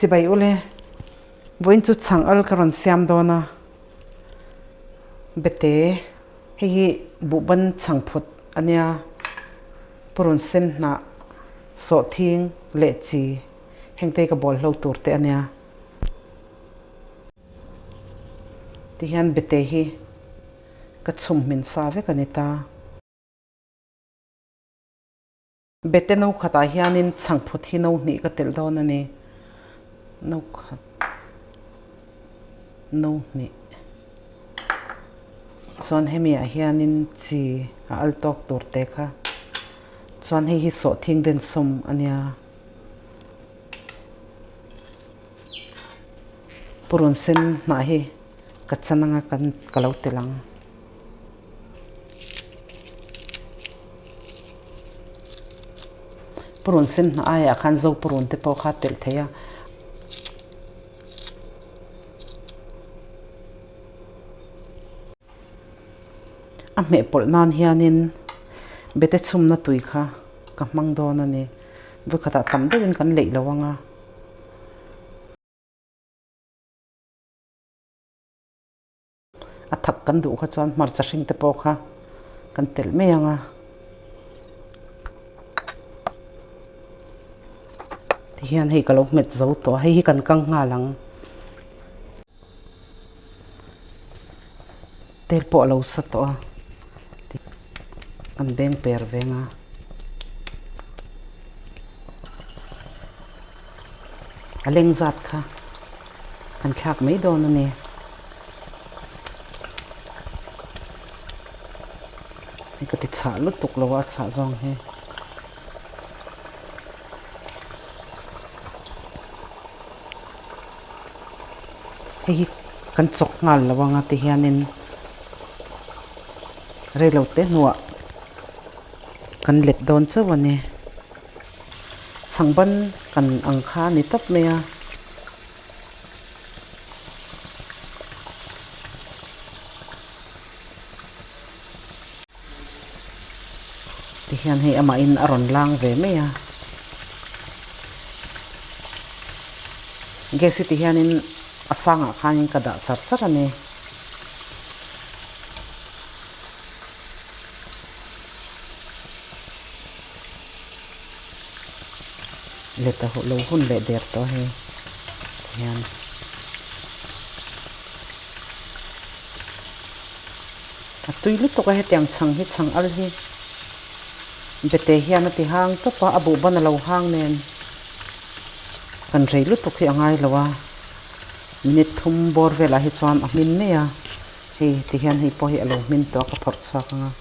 Chibai ule, vawiin chu chhang al ka rawn siam dawn a, bete hei hi buhban chhang phut a nia, purun sen hnah, sawhthing leh chi hengte hi ka bawl hlo tur te a nia. Tihian bete hi ka chhum hmin sa vek a ni ta. Bete no khatah hianin chhangphut hi no hnih ka telh dawn a ni. No khat, no hnih. Chuan hemi ah hianin chi a al tawk tur te kha. Chuan hei hi sawhthing densawm a nia. Purun sen hnah hi ka chan anga kan ka lo telh ang. Purun sen hnah aiah khan zo purun te pawh kha telh thei a. A hmeh pawlh nan hianin bete chhumna tui kha ka hmang dawn a ni. Vawikhatah tam deuhin kan leih lo ang a. A thak kan duh kha chuan hmarcha hring te pawh kha kan telh mai ang a. Tihian hei ka lo hmet zo tawh a, hei hi kan kang nghal ang. Tel pawh a lo sa tawh a, kan beng per veng a. A leng zat kha kan thlak mai dawn a ni. Hei ka ti chhah lutuk lo a, a chhah zawng hi. Hei hi kan chawk nghal lo anga ti hianin reilote hnuah kan let dawn chauh a ni. Chhangban kan ang kha a ni tawp mai a. Tihian hei amahin a rawn lang ve mai a. Gas hi tihianin a sangah khanin ka dah char char a ni. Let a lo hun leh der tawh a hei tihian. A tui lutuk a hetiang chhang hi chhang al hi bete hian a ti hang tawp a, a buhban a lo hang nen kan rei lutuk hi a ngai lo a, minute thum bawr velah hi chuan a hmin mai a, hei ti hian hei pawh hi a lo hmin tawh a ka phawrh chhuak ang a.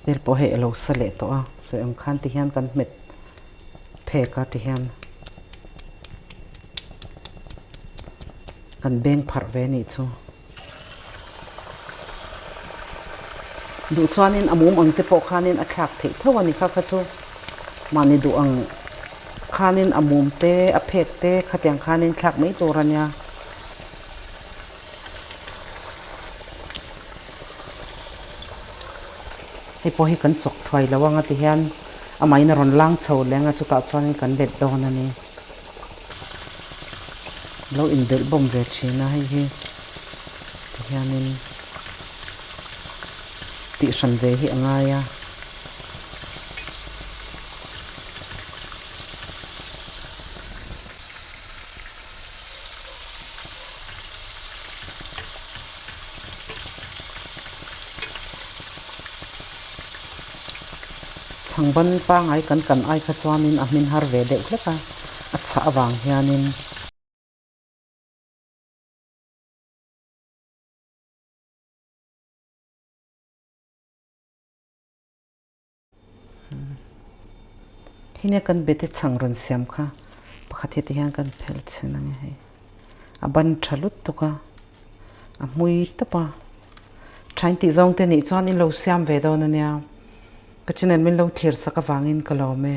Tel pawh hei a lo sa leh tawh a, sawi ang khan ti hian kan hmet phek a ti hian kan beng pharh ve anih chu. Duh chuanin a mum ang te pawh khanin a thlak theih tho a ni kha kha chu mahni duh ang khanin a mum te a phek te khatiang khanin thlak mai tur a nia. Hei pawh hi kan chawk thuai lo anga ti hian amahin a rawn lang chho leng a chutah chuanin kan let dawn a ni. Lo inbelh bawm ve thin a hei hi ti hianin tih hran ve hi a ngai a. Chhangban pangai kan kan ai kha chuanin a hmin har ve deuh hlek a, a chhah avang hianin. Hei nia kan bete chhang rawn siam kha pakhat hi tihian kan phel chhen ang e hei a ban tha lutuk a a hmui tawp a thain tih zawng te nih chuan in lo siam ve dawn a nia ka channel min lo thlir sak avangin ka lawm e.